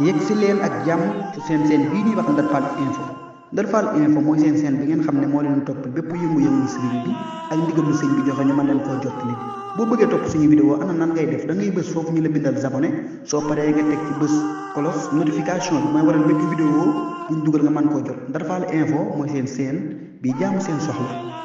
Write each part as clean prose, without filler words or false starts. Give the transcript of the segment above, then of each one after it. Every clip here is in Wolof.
yegg si leen ak jàmm ci seen bii ñuy wax Ndar Fall info Ndar Fall info mooy seen bi ngeen xam ne moo leen topp bépp yëngu-yëngu sëriñ bi ak ndigalu sëñ bi joxe ñu mën leen koo jottali boo bëggee topp suñu vidéo ana nan ngay def da ngay bës foofu ñu la bindal abonné soo paree nga teg ci bës kolos notification bi mooy waral bépp vidéo buñ dugal nga mën koo jot Ndar Fall info mooy seen bi jaamu seen soxla.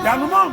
Jangan ngomong.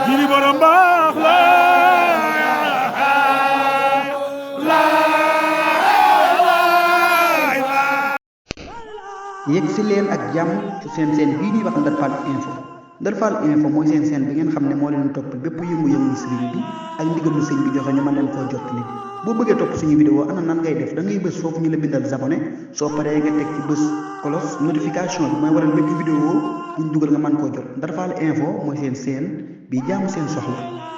Jili borom baax la yegg si leen ak jàmm ci seen bii ñuy wax Ndar Fall info Ndar Fall info mooy seen bi ngeen xam ne moo leen topp bépp yëngu-yëngu sëriñ bi ak ndigalu sëñ bi joxe ñu mën leen koo jottali boo bëggee topp suñu vidéo ana nan ngay def da ngay bës foofu ñu la bindal abonné soo paree nga teg ci bës cloche notification bi mooy waral bépp vidéo buñ dugal nga mën koo jot Ndar Fall info mooy seen bi jaamu seen soxla